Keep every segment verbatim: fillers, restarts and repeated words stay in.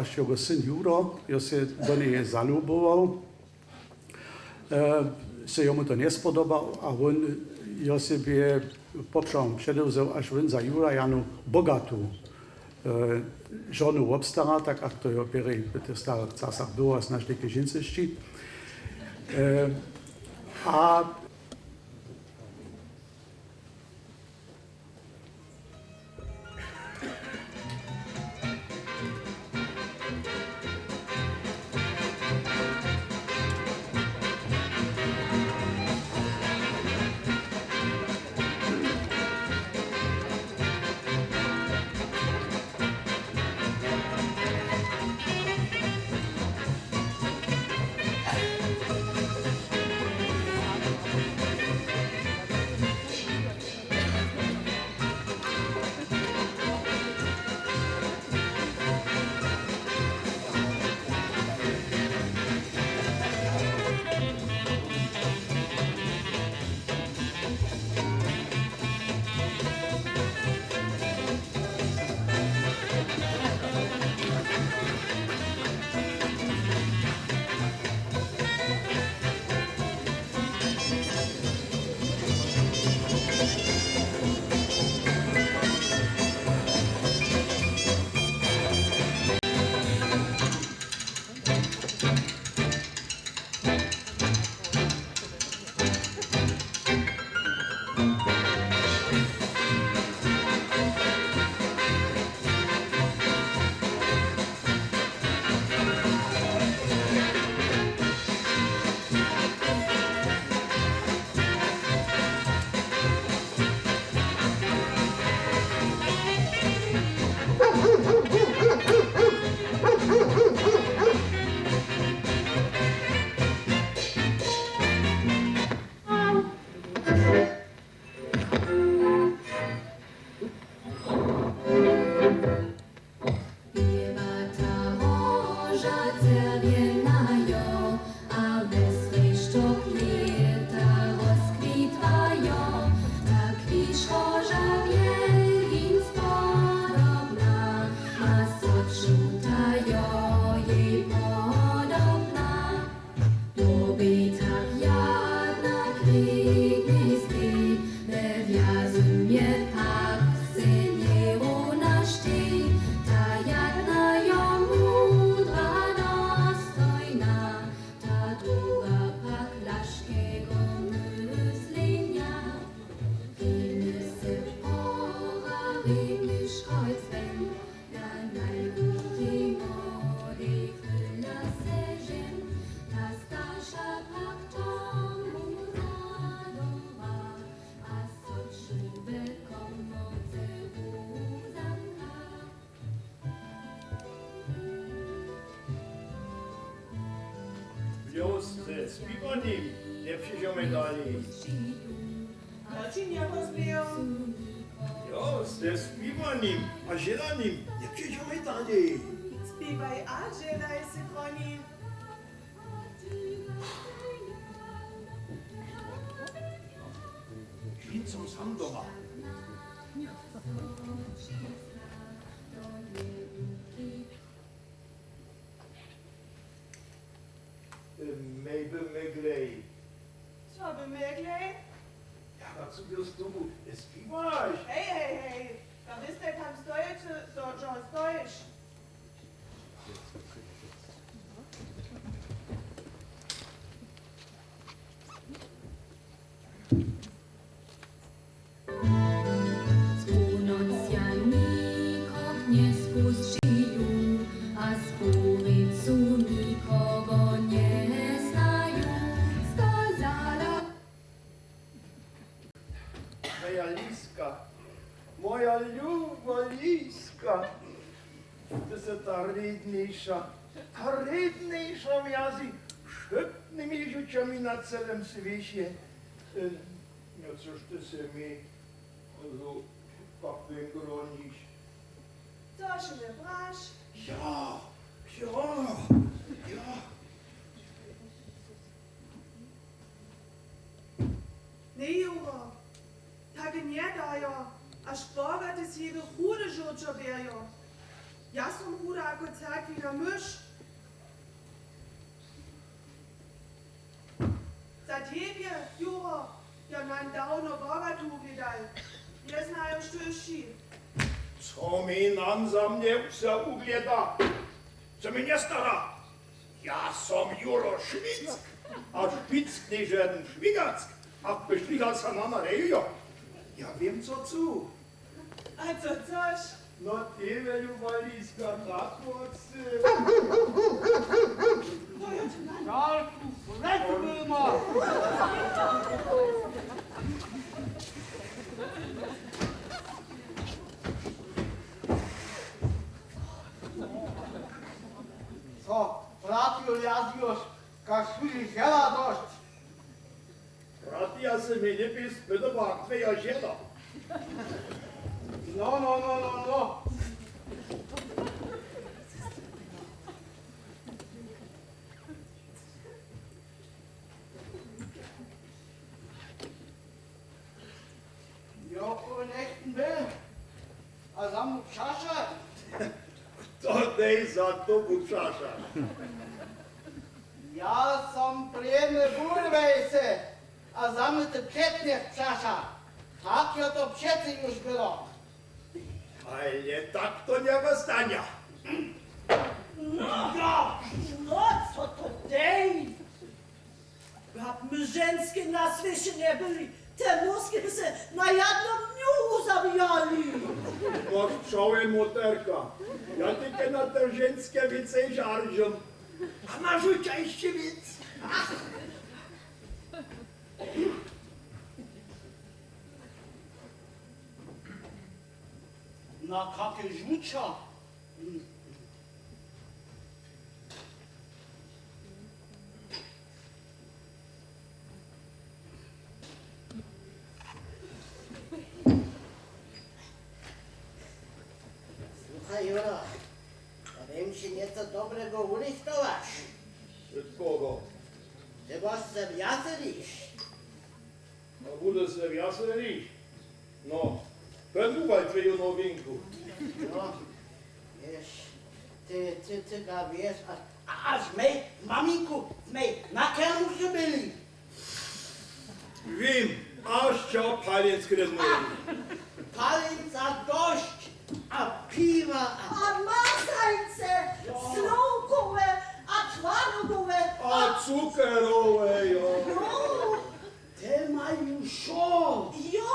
Hač jeho syn Judo jo sej do njeje zalubował, e, sej jemu to njespodobało a wón jo sebje popřawom předewzał, hač wón za Juda Janu bogatu, e, žonu wobstara, tak jak to jo pěrej w tych starych časach było, a snaž někdy žincy šći. E, a Běłata róža čerwjena jo, a wjesrej štok lěta rozkwitła jo, tak hiž róža wjelkim spodobna, a so čuta jo jej podobna. Dobej tak jadna kriknjej stej, we wjazymje pak se njerownaštej. Ta jadna jo mudra, dostojna, ta druha pak laškego myslenja. Rimy se pora, rimy škojc wen, na najgutej młodej chwyla se žen, ta starša pak tomu zadowa, a so čuwe komorce wuzamka. Wjosce z piwanim, njepřižomaj dalej. Ja ći njepozběju. Jo, z piwanim a želanim, njepřižomaj dalej. Spiwaj a želaj sej po nim. Žincom sam doma. Ej, by Meglej. Co by Meglej? Ja, a co bys tu spiwaš? Hej, hej, hej, ja wěste tam stojić, to, to stojiš. Z północja nikog njespušćiju a z połricu nikogo njesnaju. Skazala. Moja Liska, moja ljuba Liska, ty sy ta rědnjejša, ta rědnjejša mjazy wšytnymi žućami na celym swěće. Ym, no cóż ty sy mi zo pak wyngroniš? Což mje praš? Ja, ja, ja. Ně, Juro, tak njedajo, a šporgaty sej jědu chudy žołćo bějo. Ja som chuda jako cert na myš. Za tebje, Juro, ja nam dawno bogatu wjedal. Njeznajo, što je ši. Co mi nam za mnje wse wugleda? Co mi njestara? Ja som Juro Šwick, a Šwick knježen Šwigack, a pyšlicha sa na na rejo. Ja wěm, co chcu. A co chceš? No, ty wjelu waliska na kłócy. Žal tu fletu ma. Co, bratjo, jazjoš, kaž tu je žela dosć. Bratja, sy mi lěpje spytował, jak twoja žena. No, no, no, no, no. Joko njechtyn był, a za mnu přaša. Chto dej za tobu přaša? Ja som prěmny Budwejsy, a za mnu ty přetnje přaša. Tak jo to přecy już było. Ale tak to njewostanja. No, no, co to dej? Bab my ženske na swěće njebyli, te móske by se na jadnym dnju wuzabijali. Maš čałe, moterka. Ja tykena te ženske wěcej žaržem. A maš jich hišće wěc. Ach. Na kake žuča. Słuchaj, Juro, ja bě ći něco dobrego wurychtować. Wšitkoho? Ty byś se wjazeliš. A budeš se wjazeliš? No, to je druga twoja nowinka. No, wěš, ty, ty, ty ga wěš, a, a, a smej, maminku, smej na kermusu byli. Wěm, a sća paljenc krězmujeli. Paljenca dosć, a piwa, a... A masańce, jo, slowkowe, a twanogowe, a, a cukerowe, jo. Jo. Te maju wšo. Jo.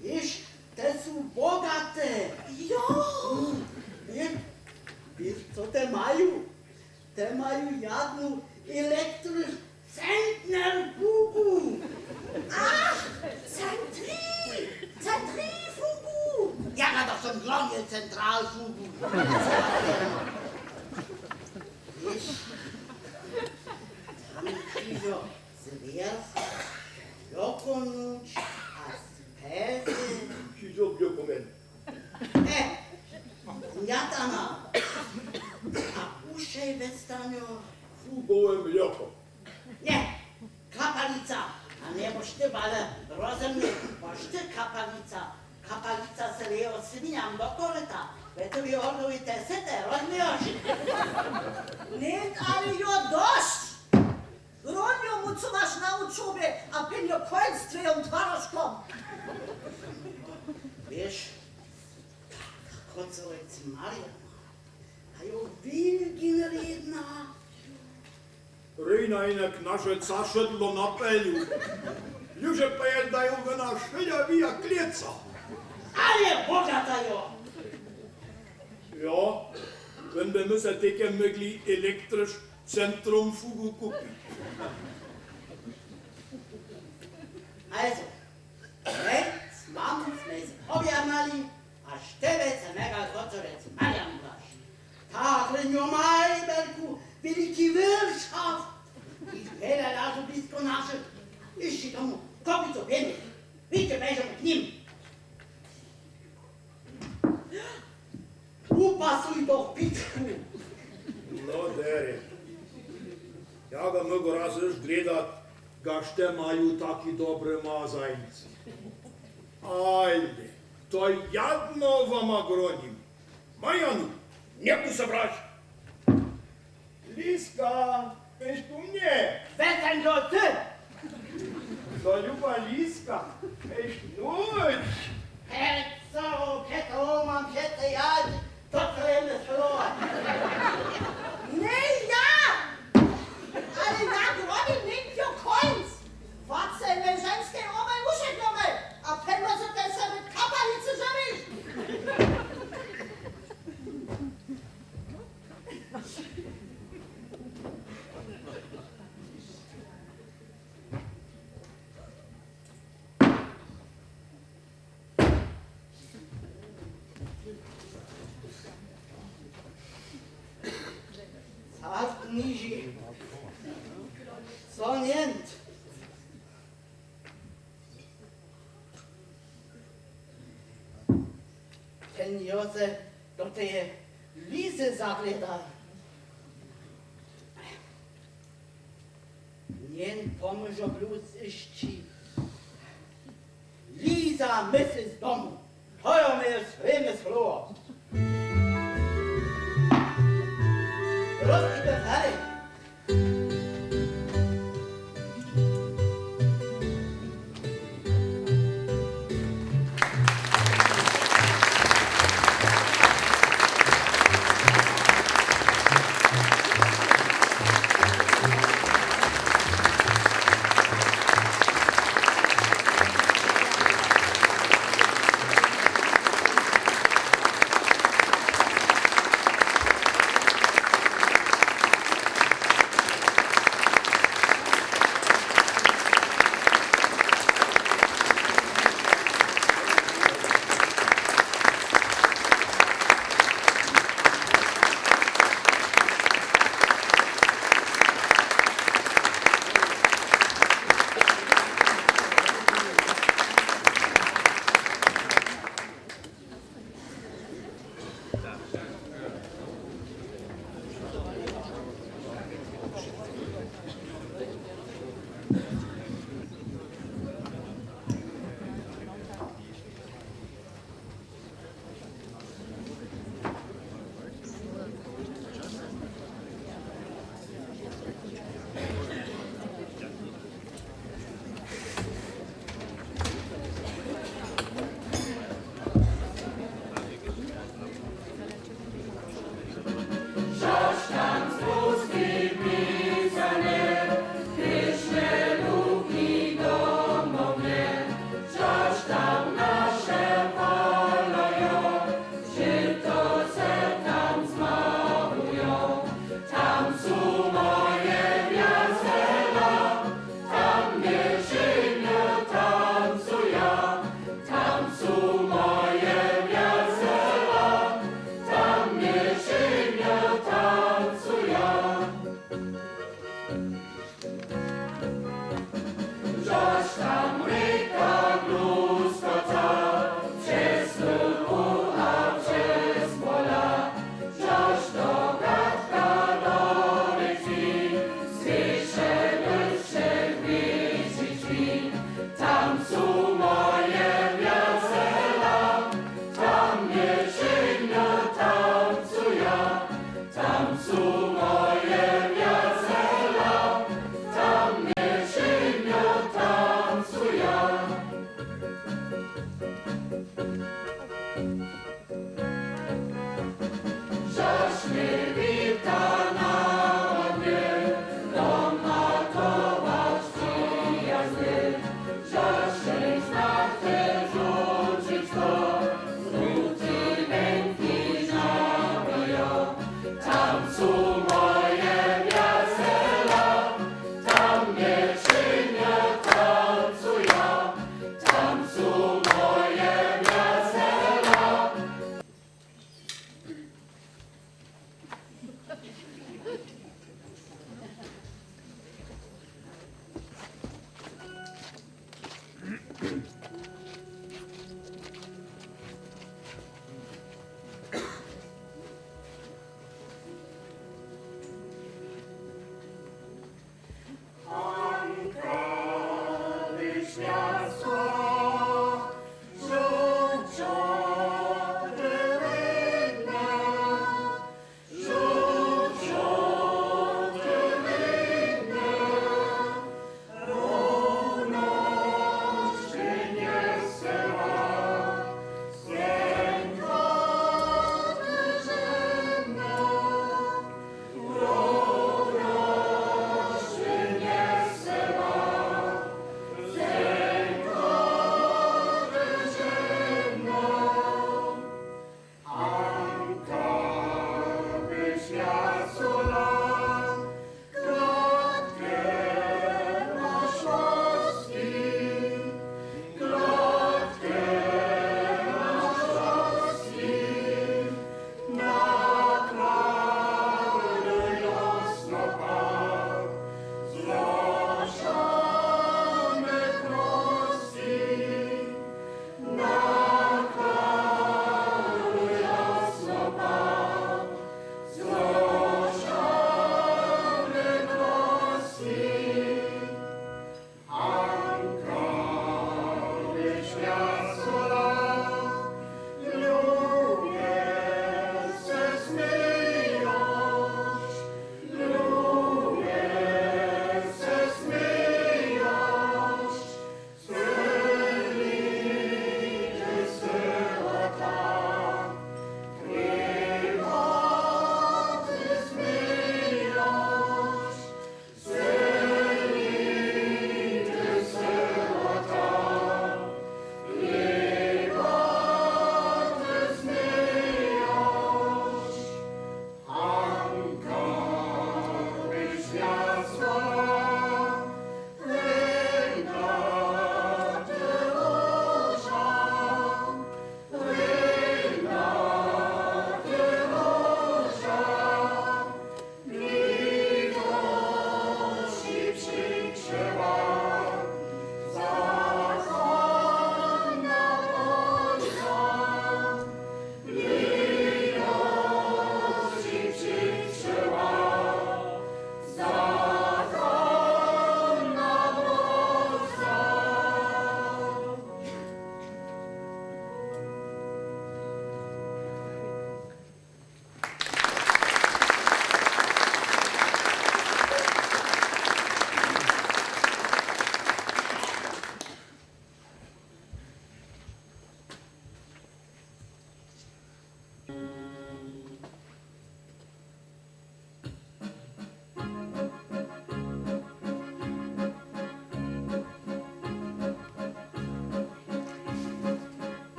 Wěš, te su bogate. Jo. Mm, wě-, wěš, co te maju? Te maju jadnu elektrisk-, centrifugu. Ach, centri-, centrifugu. Jaka to są dlonje centralfugu? Wěš, tam přizo zwěrz, dokonać a speze. Přizo dokument. E, mjatana. A ušej wěstanjo. Fugowe mloko. Nje, kapalica. A njebuš ty bale rozumny, boš ty kapalica. Kapalica se lejo swinjam do koryta. We ty mi odnowi te syte, rozumiješ? Ně, ale jo, dosć. Bronjo mu, co maš na wučobje, a pjenjo kónc twojom twarožkom. Wěš, ta kóncołec Mariana, a jo, wilkin rědna. Rejna, jinak naše caše dlo na pelju. Juže pejel dajo wona šwědja wija klěca. Ale bogata jo. Jo, wón by my se tekem mógli elektrisk-, centrifugu kupić. Also, rjec mam, smy se wobjednali, a štebje se mjegal kóncołec Marian braš. Tak, le njo maj, Belku, wjeliki wirtschaft. Jich wjele ležu blisko našich. Hišći tomu kopicu pjenjez. Wědźe, bježamy k nim. Wupasuj doch pičku. No derje. Ja ga móhł raz już gledat, kaž te maju taki dobry mazańc. Ale to jadno wama gronim. Marianu, Njeku so brać. Liska, běš tu mnje? Wjeseń do ty! To ljuba Liska, běš nuć. Peco, peco, mam přece ja, to co je mne słowa. Ně ja! Ale ja grobim nětko końc. Wacaj mej ženskej obaj wušednjomaj, a pewno so te sebe kapalicy ženiš. Car kniži, co njent? Ten jo se do teje Lizy zahlěda. Njen pomóžo blós hišći. Liza, mysl z domu. To jo mje srědne słowo. Prosti bez hary.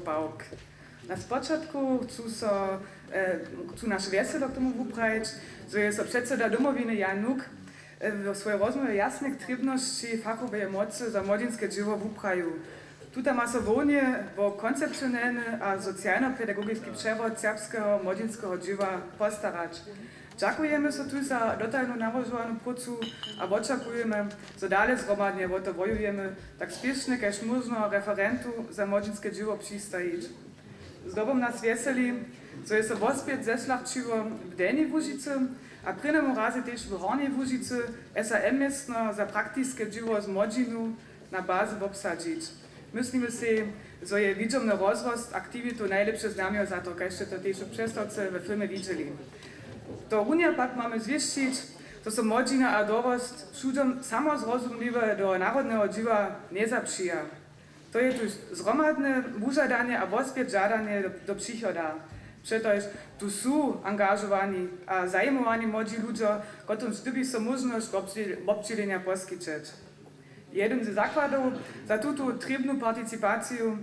Pawk. Na spočatku chcu so, e, chcu naše wjeselo k tomu wuprajić, zo je so předseda Domowiny Jan Nuk, e, w swojej rozmołwje jasnje k trěbnosći fachoweje mocy za młodźinske dźěło wuprajił. Tuta ma so hłownje wo koncepcionelny a socialno-pedagogiski přewod serbskeho młodźinskeho dźěła postarać. Dźakujemy so tuž za dotalnu nałožowanu prócu a wočakujemy, zo dale zhromadnje wo to wojujemy, tak spěšnje kaž móžno referentu za młodźinske dźěło přistajić. Zdobom nas wjeseli, zo je so wospjet zeslahčiło w Delnjej Łužicy a prěnjemu razej tež w Hornjej Łužicy S A M městno za praktiske dźěło z młodźinu na bazy wobsadźić. Myslimy sej, zo je widźomny rozrost aktiwitow najlěpše znamjo za to, kaž sće to tež w přestawce we filmje widźeli. Tohorunja pak mamy zwěsćić, zo so młodźina a dorost wšudom samozrozumliwje do narodneho dźěła njezapřija. To je tuž zhromadne wužadanje a wospjet žadanje do, do přichoda. Přetož tu su angažowani a zajimowani młodźi ludźo, kotrymž dyrbi so móžnosć wobdźě-, wobdźělenja poskićeć. Jedyn ze zakładow za tutu trěbnu participaciju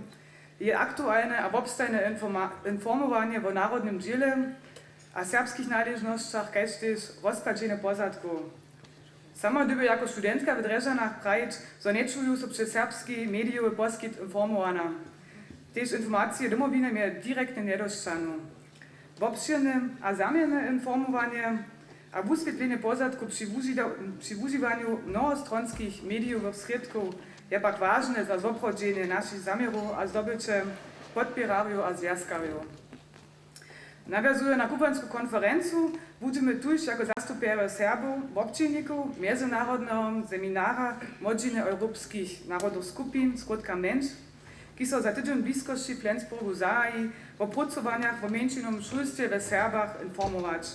je aktualne a wobstajne informa-, informowanje wo narodnym dźěle a serbskich naležnosćach, kaž tež rozkładźenje pozadkow. Sama dyrbju jako studentka w Drježdźanach prajić, zo nječuju so přez serbski medijowy poskitk informowana. Tež informacije Domowiny mje direktnje njedosćahnu. Wobšěrne a zaměrne informowanje a wuswětlenje pozadkow při wužida-, při wužiwanju mnohostronskich medijowych srědkow je pak wažne za zwoprawdźenje našich zaměrow a zdobyće podpěrarjow a zwjazkarjow. Nawjazuje na kubłansku konferencu, budźemy tuž jako zastupjerjo Serbow, wobdźělnikow mjezynarodneho seminara młodźiny europskich narodowych skupin, skrótka menš, kiž so za tydźeń w bliskosći w Flensburgu zahaji, wo prócowanjach wo mjeńšinowym šulstwje we Serbach informować.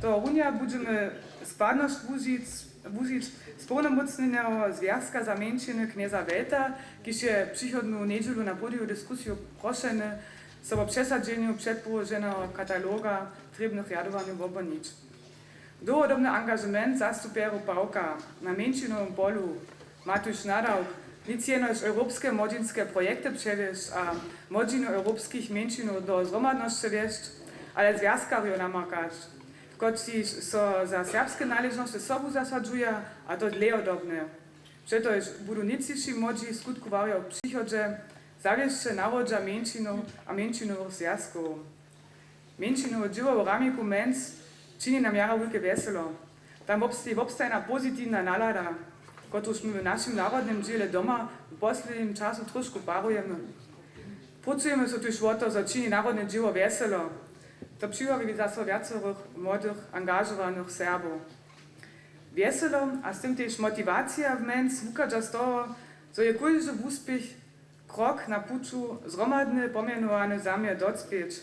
Tohorunja budźemy składnosć Łužic, Łužic z połnomócnjeho zwjazka za mjeńšiny knjeza Welta, kiž je přichodnu njedźelu na pódiju diskusiju prošeny, so wo přesadźenju předpołoženeho kataloga trěbnych rjadowanjow wobhonić. Dołhodobny angažement zastupjerjow Pawka na mjeńšinowym polu ma tuž nadawk, nic jenož europske młodźinske projekty přewjesć a młodźinu europskich mjeńšinow do zhromadnosće wjesć, ale zwjazkarjow namakać, kotřiž so za serbske naležnosće sobu zasadźuja, a to dlěhodobnje. Přetož budu nětčiši młodźi skutkowarjo w přichodźe, zawěsće nawodźa mjeńšinow a mjeńšinowych zwjazkow. Mjeńšinowe dźěło w ramniku Mens čini nam jara wulke wjeselo. Tam wobsteji wobstajna pozitiwna nahlada, kotruž my w našim narodnym dźěle doma w poslednim času trošku parujemy. Prócujemy so tuž wo to, zo čini narodne dźěło wjeselo. To přiwabi zaso wjacorych młodych, angažowanych Serbow. Wjeselo a z tym tež motiwacija w Mens wuchadźa z toho, zo je kóždy wuspěch krok na puću zhromadny pomjenowane zaměr docpěć.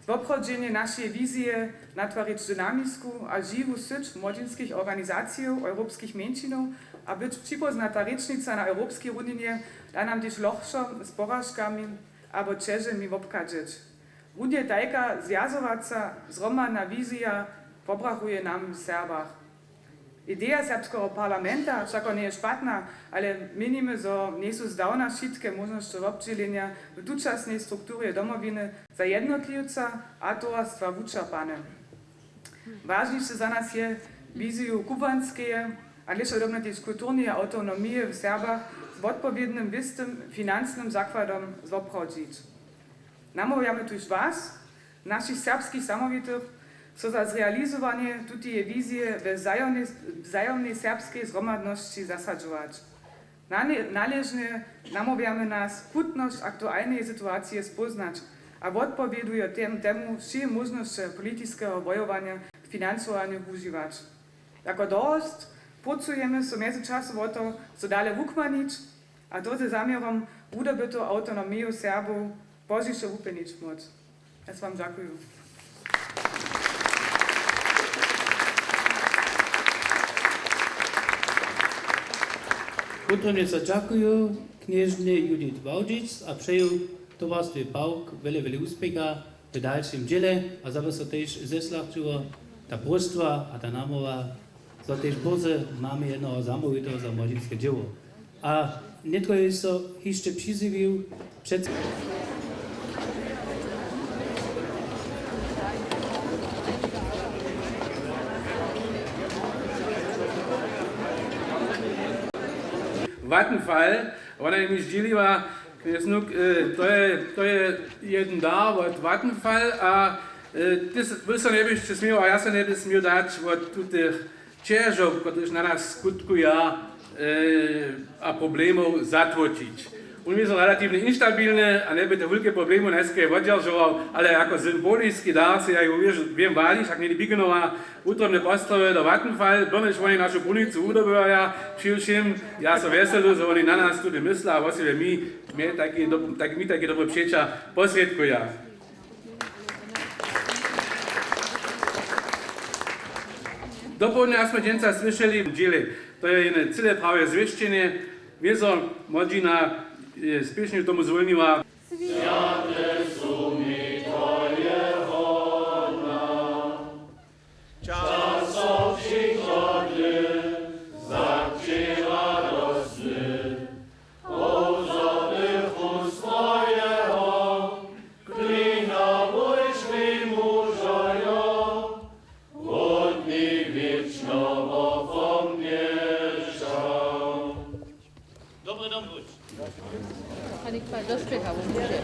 Zwoprawdźenje našeje wizije natwarić dynamisku a žiwu syć młodźinskich organizacijow europskich mjeńšinow a być připóznata rěčnica na europskej runinje da nam tež lochšo z poražkami abo ćežemi wobchadźeć. Runje tajka zwjazowaca zhromadna wizija pobrachuje nam w Serbach. Ideja serbskeho parlamenta wšako njeje špatna, ale měnimy, zo njejsu zdawna wšitke móžnosće wobdźělenja w tučasnej strukturje Domowiny za jednotliwca a towarstwa wučerpane. Wažniše za nas je wiziju kubłanskeje a dlěšodobnje tež kulturneje awtonomije w Serbach z wotpowědnym wěstym financnym zakładom zwoprawdźić. Namołwjamy tuž was, našich serbskich zamołwitych, so za zrealizowanje tuteje wizije we wzajomnej serbskej zhromadnosći zasadźować. Nale- naležnje namołwjamy nas, chutnosć aktualneje situacije spóznać a wotpowědujo tem- temu wšě móžnosće politiskeho wojowanja k financowanju wužiwać. Jako dorost prócujemy so mjezyčasow wo to, so dale wukmanić, a to ze zaměrom, wudobytu awtonomiju Serbow pozdźišo wupjelnić móc. Ja so wam dźakuju. Wutrobnje so dźakuju knježnje Judith Wałdźic a přeju towarstwje Pawk wjele, wjele wuspěcha w dalšim dźěle a zo by so tež zeslahčiło ta próstwa a ta namołwa, zo tež bórze mamy jednoho zamołwiteho za młodźinske dźěło. A nětko je so hišće přizjewił před Vattenfall, wona je mi zdźěliła, knjez Nuk, e, to je, to je jedyn dar wot Vattenfall a, e, ty s-, by so njeběš směł a ja so njebě směł dać wot tutych ćežow, kotryž na nas skutkuja, e, a problemow zatłočić. Wón je so relatiwnje instabilny a njeby te wulke problemow najskaj wotdźeržował, ale jako symboliski dar sej ja ju wěm wali, wšak njeni bigenowa wutrobne postawy do Vattenfall, byrnjež woni našu brunicu wudobywaja, při wšěm ja so wjeselu, zo woni na nas tudy mysla a wosebje mi, my tajki dob-, tajki, my tajki dobre přeća posrědkuja. Dopołdnja smy dźensa słyšeli w dźěle, to je jene cyle prawje zwěsćenje, wězo młodźina je spěšnje tomu zwólniła. Časo přichodny, za wčej radostny, pozor duchu swojeho, klina wójčnej mužojo, wódni wěčnoho pomnješał. Dobry dobry. Hanik Pal dospěcha, bo móže.